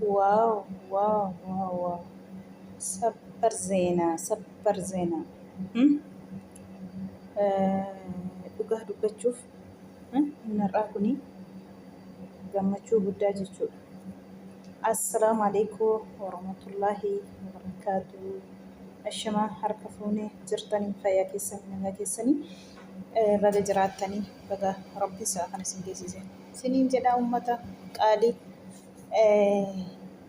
Wow wow wow wow sabbar zeenaa sabbar zeenaa dhugaa dubbachuuf inni har'aa kuni gammachuu guddaa jechuudha. Assalaamu alaikum warahmatullaahi wabarakaatu. Ashamaa harka fuunee jirtanii fayyaa keessanii nagaa keessanii baga jiraattanii baga rabbi isaa kan isin geessise. Siniin jedhaa ummata qaalii.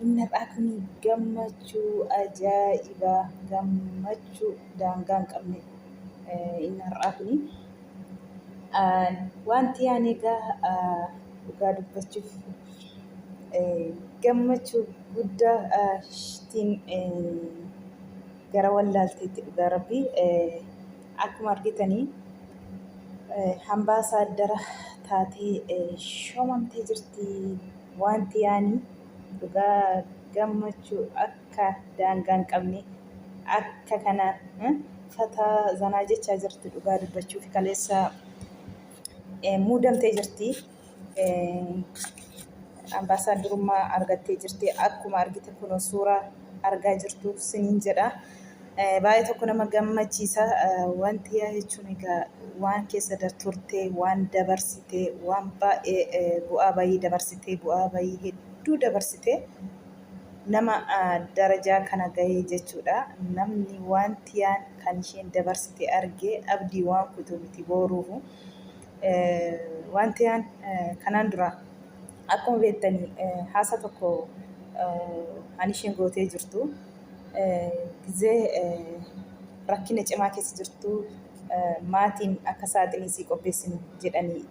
Inni har'aa kun gammachuu ajaa'ibaa gammachuu daangaa hin qabne inni har'aa kun wanti ani egaa dhugaa dubbachuuf gammachuu guddaa ittiin gara wallaalteetti dhugaa rabbii akkuma argitanii hambaasaaddara taatee shoomamtee jirti. Wanti yaani dhugaa gammachuu akka daangaa hin qabne akka kana fataa zanaa jechaa jirti dhugaa dubbachuuf kaleessa muudamtee jirti. Ambaasaaddarummaa argattee jirti. Akkuma argite kunoo suuraa argaa jirtu siniin jedha. Baay'ee tokko nama gammachiisa. Wanti yaa jechuun egaa waan keessa turte, waan dabarsite, waan baay'ee bu'aa bayii dabarsite, bu'aa bayii hedduu dabarsite nama darajaa kana gahee jechuudha. Namni wanti yaan kan isheen dabarsite argee abdii waan kutu miti booruufu. Wanti yaan kanaan dura akkuma beektanii haasa tokko an isheen gootee jirtu. Gizee rakkina cimaa keessa jirtu maatiin akka saaxinii sii qopheessinu jedhanii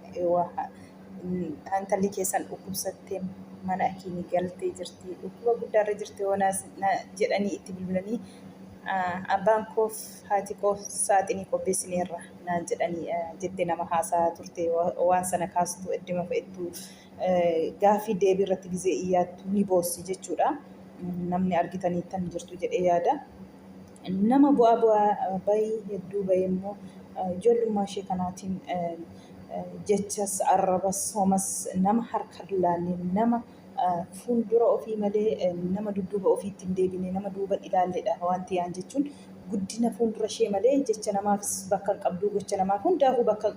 intalli keessan dhukkubsattee mana hakiimii galtee jirti dhukkuba guddaarra jirti hoonaas jedhanii itti bilbilanii abbaan koof haati koo saaxinii qopheessineerra naan jedhanii jettee nama haasaa turte waan sana kaastu iddima fe'ettu gaaffii deebii irratti gizee iyyaattu ni boossi jechuudha. Namni argitaniittan jirtu jedhee yaada. Nama bu'aa bu'aa bayii hedduu bahee immoo ijoollummaa ishee kanaatiin jechas arrabas homas nama harka hin laanne nama fuuldura ofii malee nama dudduuba ofiitti hin deebine nama duuba hin ilaalledha wanti yaan jechuun guddina fuuldura ishee malee jecha namaafis bakka hin qabdu gocha namaaf hundaafuu bakka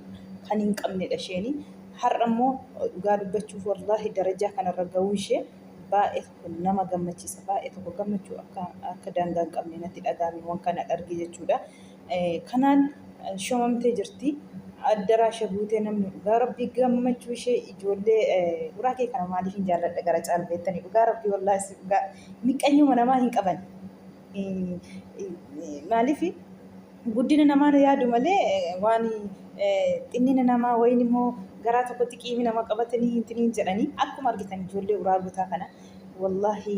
kan hin qabnedha isheeni. Har'a immoo dhugaa dubbachuuf wallaahi darajaa kanarra gahuu ishee baay'ee tokko nama gammachiisa. Baay'ee tokko gammachuu akka akka daangaa hin qabne natti dhaga'ame waan kana arge jechuudha. Kanaan shomamtee jirti. Addaraasha guutee namni dhugaa rabbii gammachuu ishee ijoollee guraagee kana maaliif hin jaalladha gara caalu beektanii dhugaa rabbii wallaahi dhugaa miqqanyuma namaa hin qaban. Maaliif guddina namaa yaadu malee waan xinnina namaa wayin immoo garaa tokkotti qiimi nama qabatanii hin jedhanii akkuma argitan ijoollee uraagotaa kana wallaahi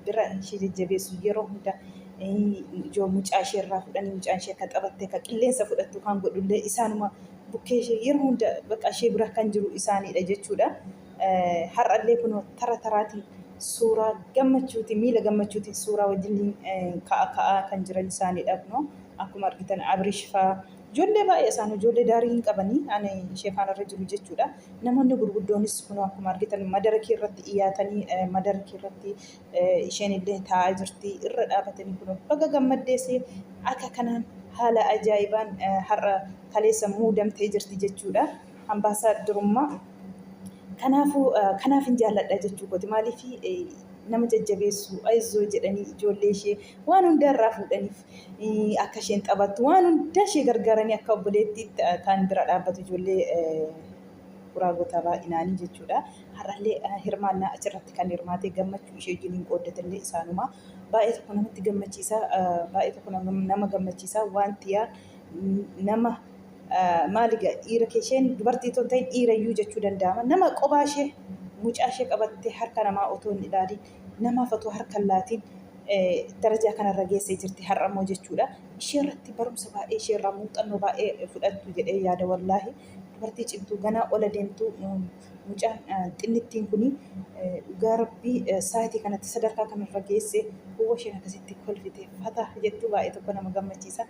bira ishee jajjabeessu yeroo hunda ijoo mucaa ishee irraa fudhanii mucaan ishee akka taphatte akka qilleensa fudhattu kan godhullee isaanuma bukkee ishee yeroo hunda bakka ishee bira kan jiru isaaniidha jechuudha. Har'allee kunoo tara taraatiin suuraa gammachuutiin miila gammachuutiin suuraa wajjin ka'a ka'aa kan jiran isaaniidha kunoo akkuma argitan Abrish faa ijoollee baay'ee isaan ijoollee daarii hin qabanii ani ishee faanarra jiru jechuudha. Namoonni gurguddoonis kunoo akkuma argitan madarakii irratti dhiyaatanii madarakii irratti isheen illee taa'aa jirti irra dhaabatanii kunoo baga gammaddeessi akka kanaan haala ajaa'ibaan har'a kaleessa muudamtee jirti jechuudha. Ambaasaaddarummaa Kanaafuu kanaafin jaalladha jechuu kooti. Maaliif nama jajjabeessu ayizoo jedhanii ijoollee ishee waan hunda irraa fuudhaniif akka isheen taphattu waan hunda ishee gargaaranii akka obboleettiitti kan bira dhaabbatu ijoollee guraagota baay'inaanii jechuudha. Har'allee hirmaannaa achirratti kan hirmaate gammachuu ishee wajjin hin qooddatallee isaanuma. Baay'ee tokko namatti gammachiisa. Baay'ee tokko nama gammachiisa. Wanti yaa nama maali egaa dhiira kee isheen dubartii otoo hin ta'in dhiira iyyuu jechuu danda'ama. Nama qobaa ishee mucaa ishee qabattee harka namaa otoo hin ilaalin namaaf otoo harka hin laatiin darajaa kanarra geessee jirti har'a immoo jechuudha. Ishee irratti barumsa baay'ee ishee irraa muuxannoo baay'ee fudhattu jedhee yaada wallaahi. Dubartii cimtuu ganaa ola deemtuu mucaan xinnittiin kuni dhugaa rabbii sa'aatii kanatti sadarkaa kanarra geesse huwa isheen akkasitti kolfite fataa jettu baay'ee tokko nama gammachiisa.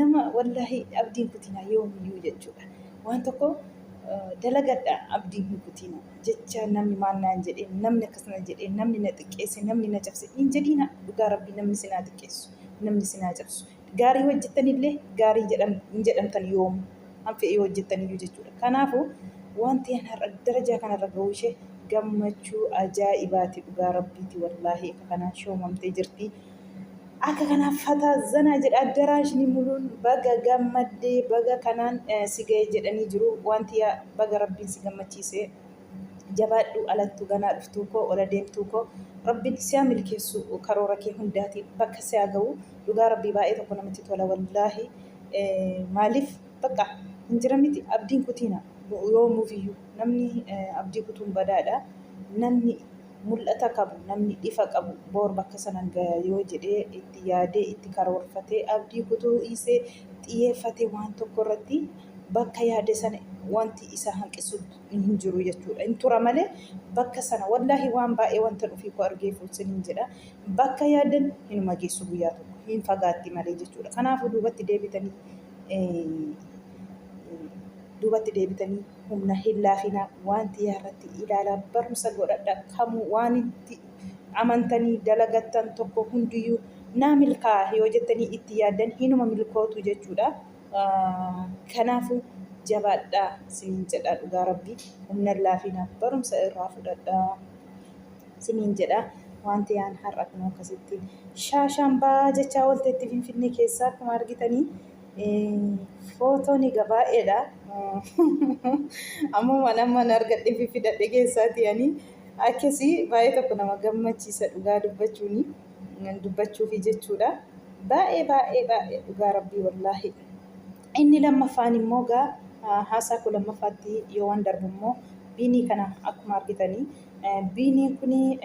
Nama wallaahi abdiin kutinaa yoomiyyuu jechuudha. Waan tokko Dalagadha, abdii hin kutiina. Jecha namni maal naan jedhee, namni akkas na jedhee, namni na xiqqeesse, namni na cabse hin jedhiina. Dhugaa Rabbii, namni sinaa xiqqeessu, namni sinaa cabsu. Gaarii hojjettanillee gaarii hin jedhamtan yoomu. Hanfe'ee yoo hojjettaniyyuu jechuudha. Kanaafuu wanti an har'a darajaa kanarra ga'uu ishee gammachuu ajaa'ibaati, dhugaa Rabbiiti, wallaahi akka kanaan shoomamtee jirti. Akka kanaan fataa zanaa jedha addaraashni muluun. Baga gammaddee, baga kanaan si ga'e jedhanii jiru. Wanti yaa baga Rabbiin si gammachiise, jabaadhu, alattuu ganaa dhuftuu koo, ola deemtuu koo, Rabbiin si haa milkeessu, karoora kee hundaatiin bakka si haa ga'u. Dhugaa Rabbii, baay'ee tokko namatti tola wallaahi. Maaliif bakka hin jira miti, abdiin kutiina yoomuufiyyuu. Namni abdii kutuun badaadha. Namni mul'ata qabu, namni ifa qabu, boor bakka sanan gaya yoo jedhee itti yaadee, itti karoorfatee, abdii kutuu dhiisee xiyyeeffatee waan tokko irratti bakka yaade sana wanti isa hanqisu hin jiru jechuudha. Hin tura malee bakka sana, wallaahi waan baay'ee wanta ofii koo argeef isiniin jedha. Bakka yaadan hinuma geessu guyyaa tokko, hin fagaatti malee jechuudha. Kanaafuu duubatti deebitanii humna hin laafinaa, wanti irratti ilaalaa, barumsa godhadha. Kamuu waan itti amantanii dalagattan tokko hundiyyuu naa milkaa'a yoo jettanii itti yaaddan hinuma milkootu jechuudha. Kanaafuu jabaadhaa siniin jedha. Dhugaa Rabbii, humna hin laafinaa, barumsa irraa fudhadhaa siniin jedha. Wanti yaan har'a kun akkasitti shaashaambaa jechaa oolteetti Finfinnee keessaa akkuma argitanii footoon egaa baay'eedha. Ammuma namman argadhe fi fidadhe keessaati ani akkasii baay'ee tokko nama gammachiisa dhugaa dubbachuuni dubbachuufi jechuudha. Baay'ee baay'ee baay'ee, dhugaa Rabbii, wallaahi. Inni lammaffaan immoo gaa haasaa koo lammaffaatti yoo waan darbu immoo Biinii kana akkuma argitanii, Biiniin kuni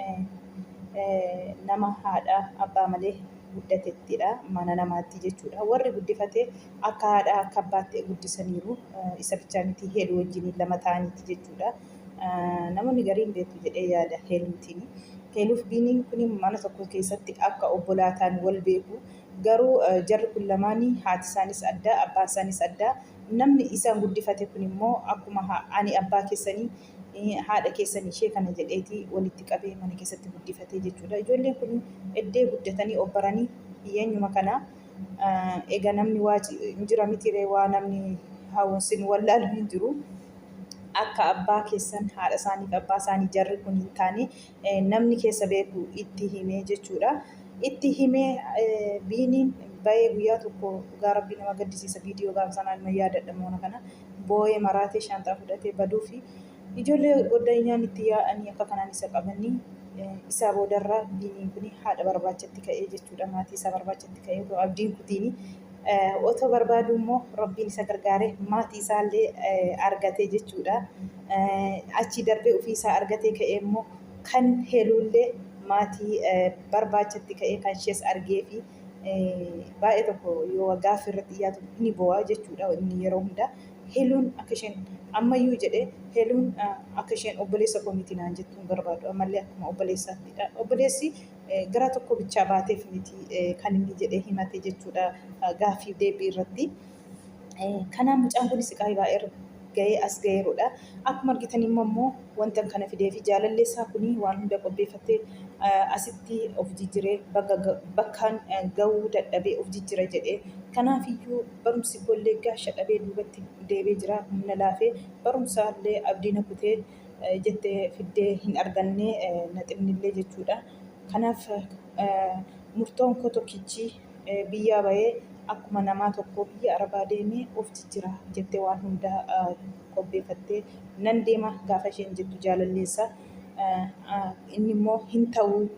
nama haadha abbaa malee guddatettidha, mana namaatti jechuudha. Warri guddifate akka haadha akka abbaatti guddisaniiru. Isa bichaa miti, Heeluu wajjin lama ta'aniiti jechuudha. Namoonni gariin beeku jedhee yaada Heeluutiin. Heeluuf Biiniin kun mana tokko keessatti akka obbolaa ta'an wal beeku. Garuu jarri kun lamaanii haati isaanis adda, abbaan isaanis adda. Namni isaan guddifate kun immoo akkuma ani abbaa keessanii, haadha keessanii ishee kana jedheeti walitti qabee mana keessatti guddifatee jechuudha. Ijoolleen kun eddee guddatanii obbaranii eenyuma kana egaa namni waa hin jira miti, waa namni hawwasin wallaalu hin jiru. Akka abbaa keessan haadha isaanii fi abbaa isaanii jarri kun hin taane namni keessa beeku itti himee jechuudha. Itti himee Biiniin bahee guyyaa tokko, dhugaa Rabbii nama gaddisiisa, viidiyoo gaafa sanaan nama yaadadha, moona kana boo'ee maraatee shaanxaa fudhatee baduu fi ijoollee goddanyaan itti yaa'anii akka kanaan isa qabanii, isaa boodarraa Biiniin kun haadha barbaachatti ka'ee jechuudha. Maatii isaa barbaachatti ka'ee otoo abdiin kutiini. Otoo barbaadu immoo Rabbiin isa gargaaree maatii isaallee argate jechuudha. Achi darbee ofii isaa argatee ka'ee immoo kan Heeluullee maatii barbaachatti ka'ee kan ishees argee fi baay'ee tokko yoo gaaffii irratti dhiyaatu ni bo'a jechuudha inni yeroo hundaa. Heeluun akka isheen ammayyuu jedhee, Heeluun akka isheen obboleessa koo miti naan jettu hin barbaadu, ammallee akkuma obboleessaattidha. Obboleessi gara tokko bichaa baateef miti kan inni jedhee himate jechuudha gaaffiif deebii irratti. Kanaaf mucaan kunis siqaayii baay'ee gahee as gaheerudha. Akkuma argitan immoo wanta kana fidee fi jaalallee isaa kuni waan hunda qopheeffatee asitti of jijjiree bakkaan gahuu dadhabee of jijjira jedhee. Kanaafiyyuu barumsi koollee gaasha dhabee duubatti deebee jira, humna laafee barumsaallee abdii na kutee jettee fiddee hin arganne naxibnillee jechuudha. Kanaaf murtoon koo tokkichi biyyaa bahee akkuma namaa tokko biyya Arabaa deemee of jijjira jettee waan hundaa qopheeffattee nan deema gaafa isheen jettu, jaalalleessa inni immoo hin ta'uu,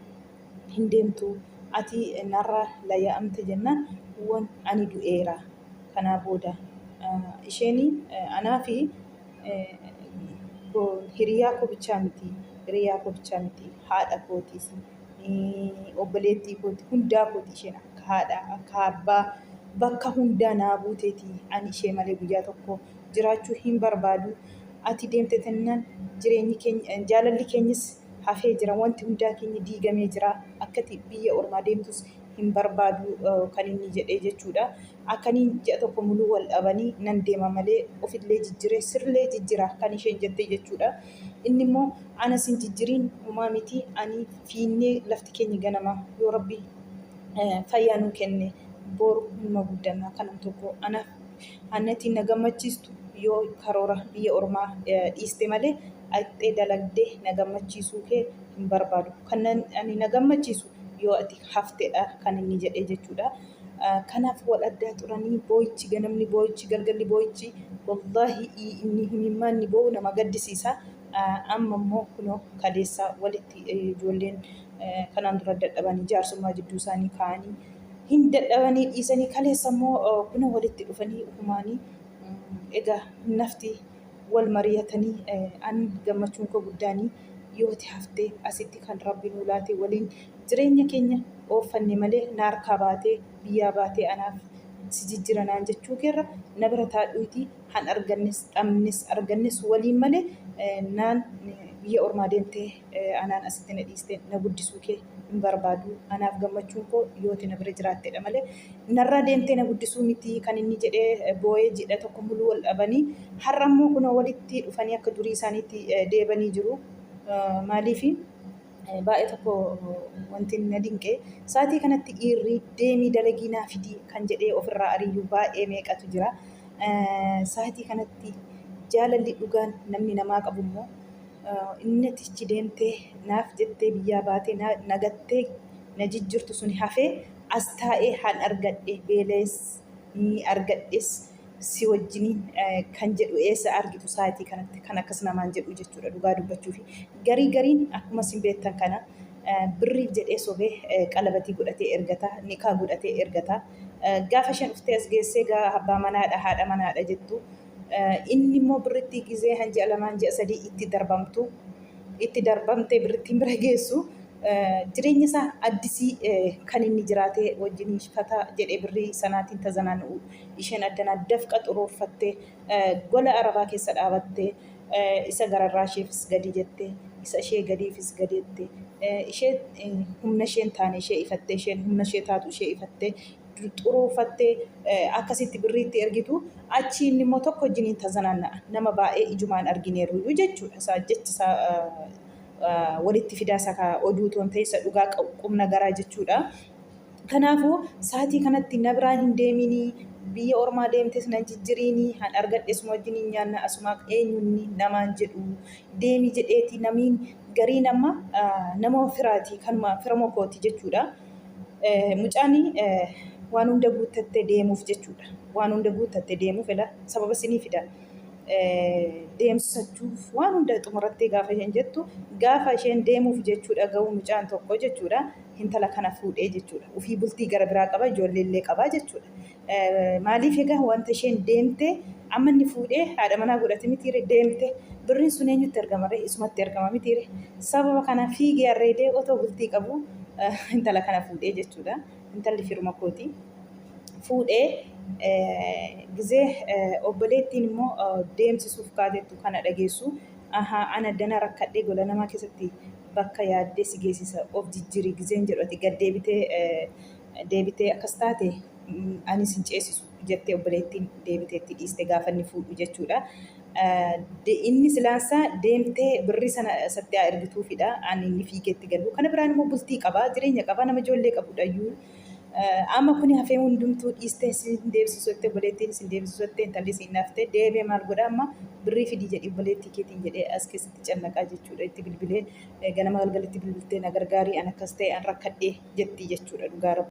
hin deemtu, ati narra layya'amte jennaan, wan ani du'eera, kanaa booda isheen anaa fi hiriyaa koo bichaa miti, hiriyaa koo bichaa miti, haadha kootiis, obboleettii kooti, hundaa kooti. Isheen akka haadha, akka abbaa bakka hundaa naa buuteeti. Ani ishee malee guyyaa tokko jiraachuu hin barbaadu. Ati deemte tennaan jireenyi keenya, jaalalli keenyis hafee jira, wanti hundaa keenya diigamee jira. Akkati biyya ormaa deemtus hin barbaadu kan inni jedhee jechuudha. Akkaniin ji'a tokko muluu wal dhabanii nan deema malee ofillee jijjiree sirlee jijjira kan isheen jettee jechuudha. Inni immoo anas hin jijjiriin homaa miti ani fiinnee lafti keenya ganama yoo rabbi fayyaa nuu kenne boru numa guddanna kanam tokko anaaf annatiin na gammachiistu yoo karoora biyya ormaa dhiiste malee dhaqxee dalagdee na gammachiisuu kee hin barbaadu. Kan ani na gammachiisu yoo ati haftedha kan inni jedhee jechuudha. Kanaaf wal addaa turanii boo'ichi ganamni boo'ichi galgalli boo'ichi wallaahi inni himimmaan ni boo'u nama gaddisiisa. Amma immoo kunoo kaleessaa walitti ijoolleen kanaan dura dadhabanii jaarsummaa jidduu isaanii kaa'anii hin dadhabanii dhiisanii kaleessa immoo kunoo walitti dhufanii ufumaanii egaa nafti wal mariyatanii an gammachuun koo guddaanii yooti haftee asitti kan rabbi nuu laate waliin jireenya keenya ooffanne malee na harkaa baatee biyyaa baatee anaaf si jijjira naan jechuu keerra na bira taadhuutii han argannes dhabnes argannes waliin malee naan biyya ormaa deemtee anaan asitti na dhiiste na guddisuu kee hin barbaadu anaaf gammachuun koo yooti na bira jiraattedha malee narraa deemtee na guddisuu miti kan inni jedhee boo'ee ji'a tokko muluu wal dhabanii har'a immoo kunoo walitti dhufanii akka durii isaaniitti deebanii jiru. Maaliifi baay'ee tokko wanti na dinqe sa'aatii kanatti dhiirri deemii dalagii naa fidii kan jedhee ofirraa ariyyuu baay'ee meeqatu jira. Sa'aatii kanatti jaalalli dhugaan namni namaa qabu immoo inni atichi deemtee naaf jettee biyyaa baatee nagattee na jijjirtu sun hafee as taa'ee han argadhe beelees ni argadhes si wajjiniin kan jedhu eessa argitu sa'aatii kanatti kan akkas namaan jedhu jechuudha dhugaa dubbachuufi. Garii gariin akkuma isin beektan kana birriif jedhee sobee qalabatii godhatee ergata nikaa godhatee ergata. Gaafa isheen dhuftee as geessee gaa abbaa manaadha haadha manaadha jettu inni immoo birrittii gizee han ji'a lamaan ji'a sadii itti darbamtu itti darbamtee birrittiin bira geessu jireenya isaa addisii kan inni jiraatee wajjin fataa jedhee birrii sanaatiin tazanaana'u isheen addanaa dafqa xuruurfattee gola arabaa keessa dhaabattee isa gararraa isheefis gadi jettee isa ishee gadiifis gadi jettee ishee humna isheen taane ishee ifattee isheen humna ishee taatu ishee ifattee xuruurfattee akkasitti birriitti ergitu achi inni immoo tokko wajjiniin tazanaanna'a nama baay'ee ijumaan argineerru jechuudha isaa jecha isaa walitti fidaa isa oduu toon ta'e isa dhugaa qubna garaa jechuudha. Kanaafuu sa'aatii kanatti na biraa hin deeminii biyya ormaa deemtes nan jijjiriinii han argadhe suma wajjiniin nyaanna asumaa eenyunni namaan jedhu deemi jedheeti namiin gariin amma nama firaati kanuma fira mokooti jechuudha. Mucaan waan hunda guuttattee deemuuf jechuudha. Waan hunda guuttattee deemuuf fedha sababa sinii fida. Deemsisachuuf waan hunda xumurattee gaafa isheen jettu gaafa isheen deemuuf jechuudha ga'uu mucaan tokko jechuudha intala kana fuudhee jechuudha. Ufii bultii gara biraa qaba ijoollee illee qaba jechuudha. Maaliif egaa wanta isheen deemte amma inni fuudhee haadha manaa godhate mitiire deemte birriin sun eenyutti argama ree isumatti argama mitiire sababa kana fiigee arreedee otoo bultii qabu intala kana fuudhee jechuudha. Intalli firuma kooti. Fuudhee gizee obboleettiin immoo deemsisuuf kaatettu kana dhageessu ahaa ana dana rakkadhee gola namaa keessatti bakka yaaddee si geessisa of jijjiiri gizeen jedhu ati gad deebitee deebitee akkas taate anis hin ceesisu jettee obboleettiin deebitee itti dhiiste gaafa inni fuudhu jechuudha. Inni silaansaa deemtee birrii sana isatti haa ergituufidha. Ani inni fiigeetti galu. Kana biraan immoo bultii qaba, jireenya qaba, nama ijoollee qabudha iyyuu. Amma kuni hafee hundumtuu dhiistee sin deebisisu jettee obboleettiin sin deebisisu jettee intalli siin naftee deemee maal godha amma birrii fidii jedhi obboleettii keetiin jedhee as keessatti cannaqaa jechuudha. Itti bilbilee ganama galgalitti bilbiltee na gargaarii an akkas ta'e an rakkadhee jetti jechuudha dhugaa rabbi.